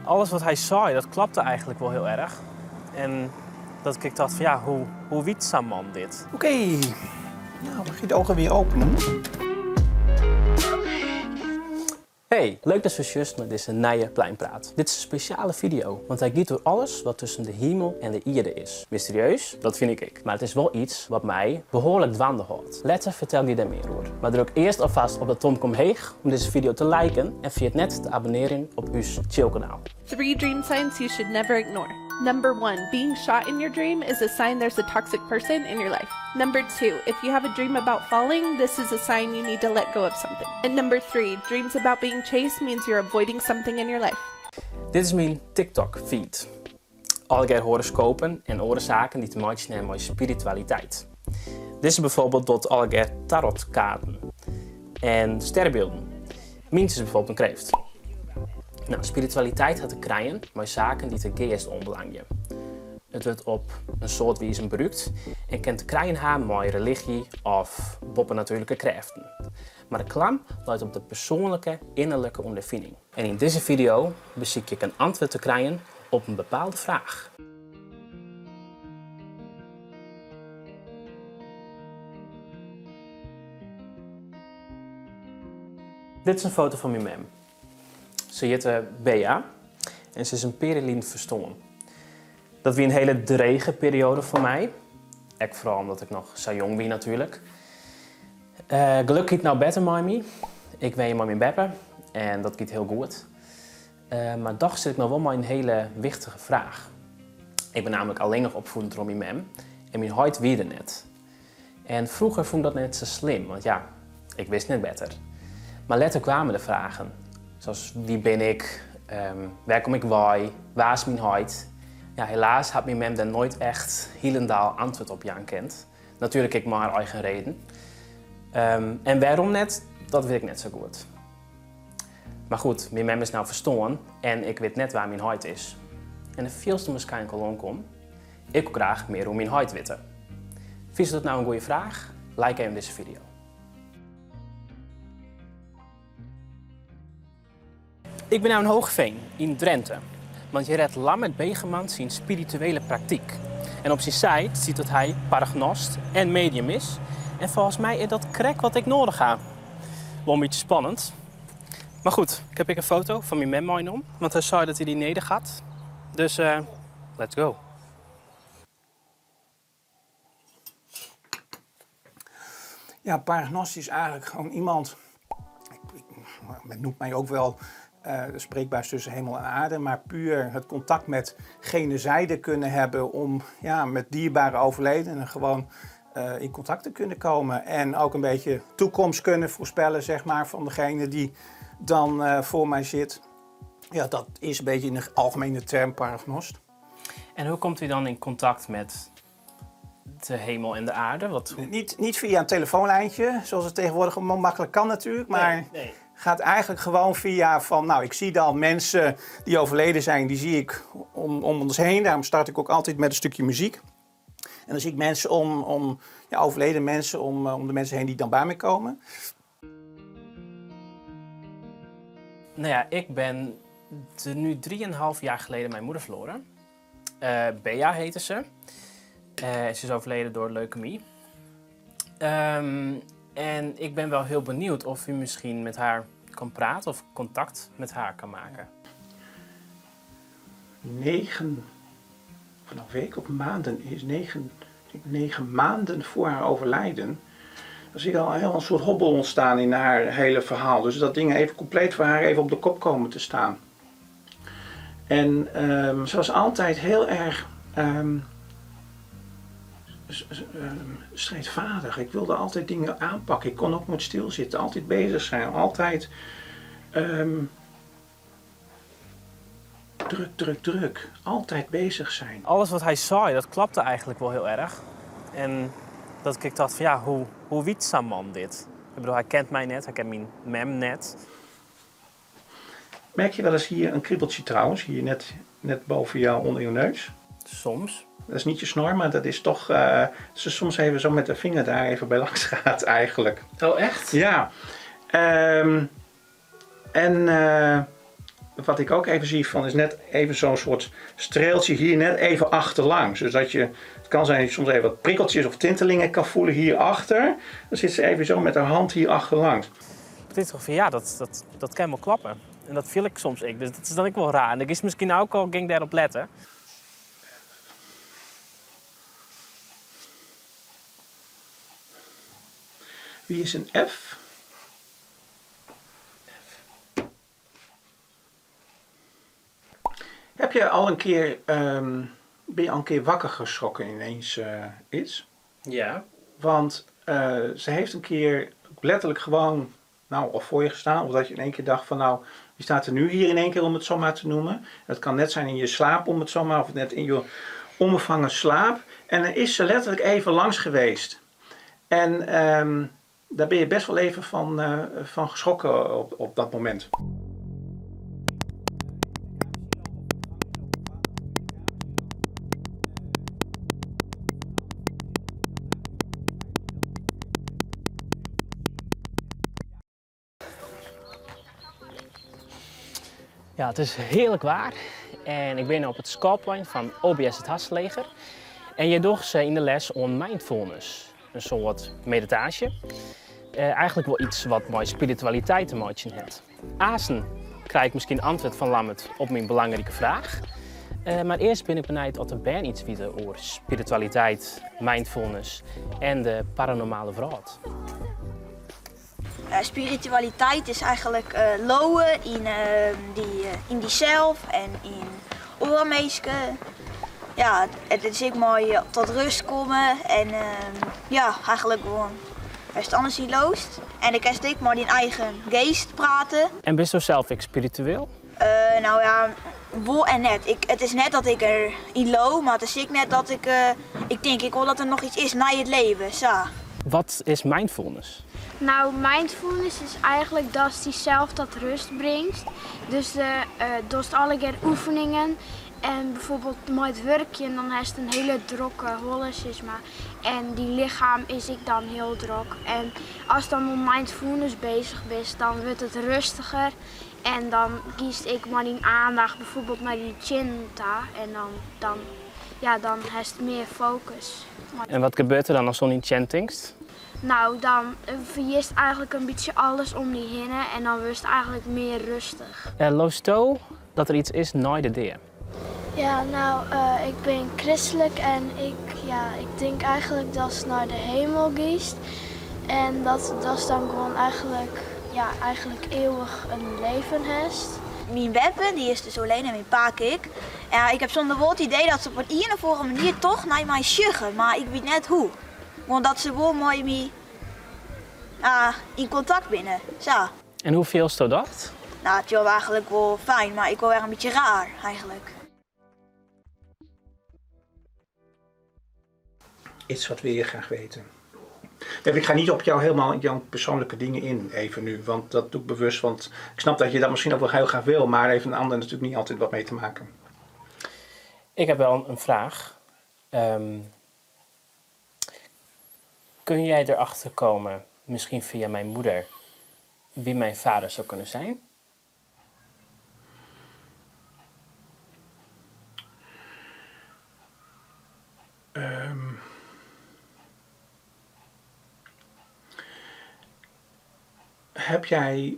Alles wat hy sei, dat klapte eigenlijk wol hiel erch. En dat ik tocht fan ja, hoe, hoe wit sa'n man dit? Oké, nou mag je de ogen weer openen. Hey, leuk datst wer sjochst nei dizze nije Pleinpraat. Dit is in spesjale video, want hy giet oer alles wat tusken de himel en de ierde is. Mysterieus? Dat fyn ik ek. Mar it is wol iets wat my behoarlik dwaande hâldt. Letter fertel ik dy dêr mear oer. Mar druk earst alfêst op dat tomke omheech om dizze video te liken en ferjit net te abonnearjen op ús chillkanaal. Three dream signs you should never ignore. Number one, being shot in your dream is a sign there's a toxic person in your life. Number two, if you have a dream about falling, this is a sign you need to let go of something. And number three, dreams about being chased means you're avoiding something in your life. Dit is myn TikTok feed. Allegear horoskopen en oare saken dy't te meitsjen hawwe mei spiritualiteit. Dizze bijvoorbeeld docht allegear tarotkaarten en sterrebylden. Myns is bijvoorbeeld in kreeft. No, spiritualiteit hat te krijen mei saken dy't de geast oanbelangje. It wurdt op in soad wizen brûkt en kin te krijen ha mei religy of boppenatuerlike krêften. Mar de klam leit op de persoanlike innerlike ûnderfining. En yn dizze video besykje ik in antwurd te krijen op in bepaalde fraach. Dit is in foto fan myn mem. Se hjitte Bea en se is in pear jier lyn ferstoarn. Dat wie in hiele drege perioade foar my, ek foaral omdat ik noch sa jong wie natuerlik. Gelokkich giet it no better mei my. Ik wenje mei myn beppe en dat giet hiel goed. Mar dochs sit ik no wol mei in hiele wichtige fraach. Ik bin nammentlik allinnich opfieden troch myn mem en myn heit wie der net. En froeger fûn ik dat net sa slim, want ja, ik wist net better. Mar letter kwamen de fragen, sa wie bin ik, wêr kom ik wei, wa is myn heit? Ja, helaas hat myn mem dêr noait echt hielendal antwurd op jaan kind. Natuerlik ek mei har eigen reden. En wêrom net, dat wit ik net sa goed. Mar goed, myn mem is no ferstoarn en ik wit net wa myn heit is. En dan fielst him waarskynlik al oankommen. Ik wol graach mear oer myn heit witte. Fynst dat no in goede fraach? Like even dizze video. Ik bin no yn Hoogeveen yn Drenthe, want hjir hat Lammert Begeman syn spirituele praktyk. En op syn site stiet dat hy paragnost en medium is. En folgens my is dat krekt wat ik noadich ha. Wol in bytsje spannend. Mar goed, ik ha ek in foto fan myn mem meinommen, want hy sei dat hy dy nedich hat. Dus let's go. Ja, paragnost is eigenlijk gewoon iemand. Ik, men noemt mij ook wel de spreekbuis tussen hemel en aarde, maar puur het contact met gene zijde kunnen hebben om, ja, met dierbare overledenen gewoon in contact te kunnen komen. En ook een beetje toekomst kunnen voorspellen, zeg maar, van degene die dan voor mij zit. Ja, dat is een beetje in de algemene term paragnost. En hoe komt u dan in contact met de hemel en de aarde? Wat... Niet via een telefoonlijntje, zoals het tegenwoordig makkelijk kan natuurlijk, maar Nee, nee. gaat eigenlijk gewoon via van, nou, ik zie dan mensen die overleden zijn, die zie ik om ons heen. Daarom start ik ook altijd met een stukje muziek. En dan zie ik mensen om, ja, overleden mensen om de mensen heen die dan bij me komen. Nou ja, ik ben de nu 3,5 jaar geleden mijn moeder verloren. Bea heette ze. Ze is overleden door leukemie. En ik ben wel heel benieuwd of u misschien met haar kan praten of contact met haar kan maken. 9, of nou weken of maanden is, 9 maanden voor haar overlijden. Dan zie ik al heel een soort hobbel ontstaan in haar hele verhaal. Dus dat dingen even compleet voor haar even op de kop komen te staan. En ze was altijd heel erg strijdvaardig. Ik wilde altijd dingen aanpakken. Ik kon ook nooit stilzitten. Altijd bezig zijn. Altijd druk, druk, druk. Altijd bezig zijn. Alles wat hij zei, dat klapte eigenlijk wel heel erg. En dat ik dacht van ja, hoe weet zo'n man dit? Ik bedoel, hij kent mij net, hij kent mijn mem net. Merk je wel eens hier een kriebeltje trouwens, hier net boven jou onder je neus? Soms. Dat is niet je snor, maar dat is toch, ze soms even zo met de vinger daar even bij langs gaat eigenlijk. Oh, echt? Ja. En Wat ik ook even zie van is net even zo'n soort streeltje hier net even achterlangs. Dus dat je, het kan zijn dat je soms even wat prikkeltjes of tintelingen kan voelen hierachter. Dan zit ze even zo met haar hand hier achterlangs. Ik denk toch van ja, dat kan wel klappen. En dat viel ik soms ik, dus dat is dan ook wel raar. En ik is misschien ook al, ging daarop letten. Wie is een F? Heb je al een keer, ben je al een keer wakker geschrokken ineens iets? Ja. Want ze heeft een keer letterlijk gewoon, nou, of voor je gestaan, of dat je in één keer dacht van nou, wie staat er nu hier in één keer om het zo maar te noemen? Dat kan net zijn in je slaap om het zo maar, of net in je onbevangen slaap. En dan is ze letterlijk even langs geweest. En daar ben je best wel even van geschrokken op dat moment. Ja, het is heerlijk waar en ik ben op het Skoalplein van OBS het Hasseleger. En je docht ze in de les on mindfulness, een soort meditatie. Eigenlijk wel iets wat met spiritualiteit te maken heeft. Azen krijg ik misschien antwoord van Lammert op mijn belangrijke vraag. Maar eerst ben ik benieuwd of de band iets weet over spiritualiteit, mindfulness en de paranormale wereld. Spiritualiteit is eigenlijk lowen in die zelf en in oormeesken. Ja, het is ook mooi tot rust komen en ja, eigenlijk gewoon als het anders niet loost. En ik kan ook maar in eigen geest praten. En ben je zelf ook spiritueel? Nou ja, wel en net. Het is net dat ik er in loop, maar het is ook net dat ik denk ik wil dat er nog iets is na het leven. Zo. Wat is mindfulness? Mindfulness is eigenlijk dat je zelf tot rust brengt. Dus door alle keer oefeningen en bijvoorbeeld met het werkje, en dan heeft het een hele drokke holle, zeg maar. En die lichaam is ik dan heel druk. En als je dan met mindfulness bezig bent, dan wordt het rustiger. En dan kies ik maar die aandacht bijvoorbeeld naar die chinta. En dan heeft het meer focus. En wat gebeurt er dan als zo'n chantingst? Dan verliest eigenlijk een beetje alles om die heen en dan wordt het eigenlijk meer rustig. Loost dat er iets is na de deur? Ja, ik ben christelijk en ik denk eigenlijk dat ze naar de hemel kiest. En dat is dan gewoon eigenlijk eeuwig een leven heeft. Mijn beppe, die is dus alleen en mijn pa ik. Ja, ik heb zonder woord het idee dat ze op een of andere manier toch naar mij sjuggen, maar ik weet net hoe. Want dat ze wel mooi mee in contact binnen. Zo. En hoe veel is dat? Het is eigenlijk wel fijn, maar ik word erg een beetje raar eigenlijk. Iets wat wil je graag weten. Ja, ik ga niet op jou helemaal jouw persoonlijke dingen in even nu, want dat doe ik bewust. Want ik snap dat je dat misschien ook wel heel graag wil, maar heeft een ander natuurlijk niet altijd wat mee te maken. Ik heb wel een vraag. Kun jij erachter komen, misschien via mijn moeder, wie mijn vader zou kunnen zijn? Heb jij,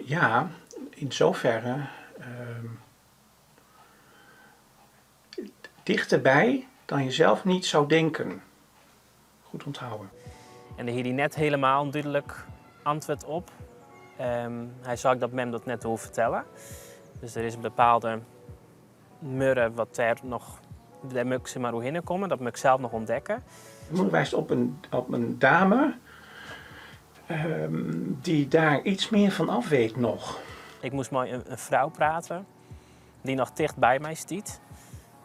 ja, in zoverre dichterbij dan je zelf niet zou denken. Goed onthouden. En daar hier net helemaal een duidelijk antwoord op. Hij zag dat mem dat net hoe vertellen. Dus er is een bepaalde murre wat er nog, daar moet ik ze maar hoe heen komen, dat moet ik zelf nog ontdekken. De moeder wijst op een dame die daar iets meer van af weet nog. Ik moest met een vrouw praten die nog dicht bij mij stiet.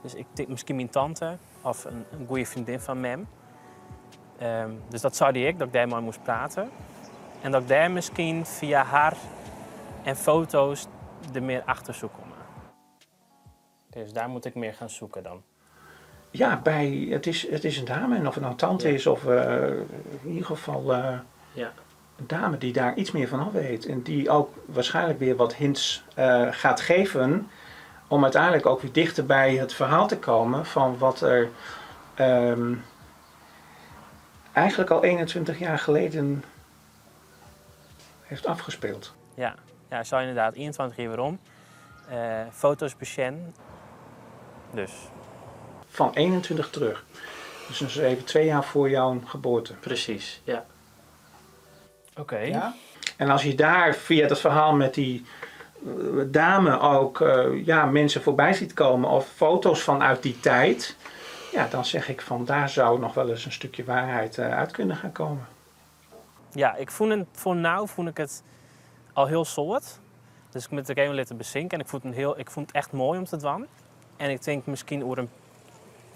Dus ik tik misschien mijn tante of een goede vriendin van mem. Dus dat zei ik, dat ik daar mee moest praten. En dat ik daar misschien via haar en foto's er meer achter zou komen. Dus daar moet ik meer gaan zoeken dan. Ja, het is een dame en of het nou tante is of in ieder geval... dame die daar iets meer van af weet. En die ook waarschijnlijk weer wat hints gaat geven om uiteindelijk ook weer dichter bij het verhaal te komen van wat er eigenlijk al 21 jaar geleden heeft afgespeeld. Ja, ja, zou inderdaad 21 jaar werom. Foto's besjen. Dus. Van 21 terug. Dus dat is even 2 jaar voor jouw geboorte. Precies, ja. Oké. Ja? En als je daar via dat verhaal met die dame ook ja, mensen voorbij ziet komen of foto's vanuit die tijd, ja, dan zeg ik van daar zou nog wel eens een stukje waarheid uit kunnen gaan komen. Ja, ik vond het, voor nu vond ik het al heel soort. Dus ik moet het ook even laten bezinken. En ik vond het echt mooi om te doen. En ik denk misschien over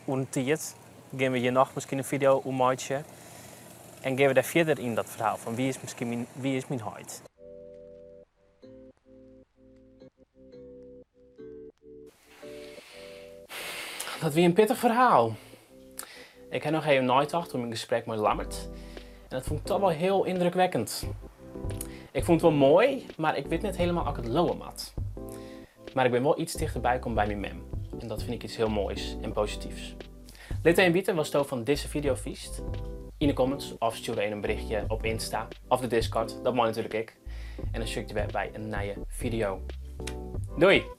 een tijd gaan we hier nog misschien een video maken. En gaan we daar verder in dat verhaal van wie is misschien mijn, wie is mijn heit. Dat wie een pittig verhaal. Ik heb nog even nagedacht om een gesprek met Lammert. En dat vond ik toch wel heel indrukwekkend. Ik vond het wel mooi, maar ik weet net helemaal of ik het lowen mat. Maar ik ben wel iets dichterbij gekomen bij mijn mem. En dat vind ik iets heel moois en positiefs. Lit even weten wat je van deze video viest. In de comments of stuur een berichtje op Insta of de Discord. Dat mag natuurlijk ik. En dan zie ik je weer bij een nieuwe video. Doei!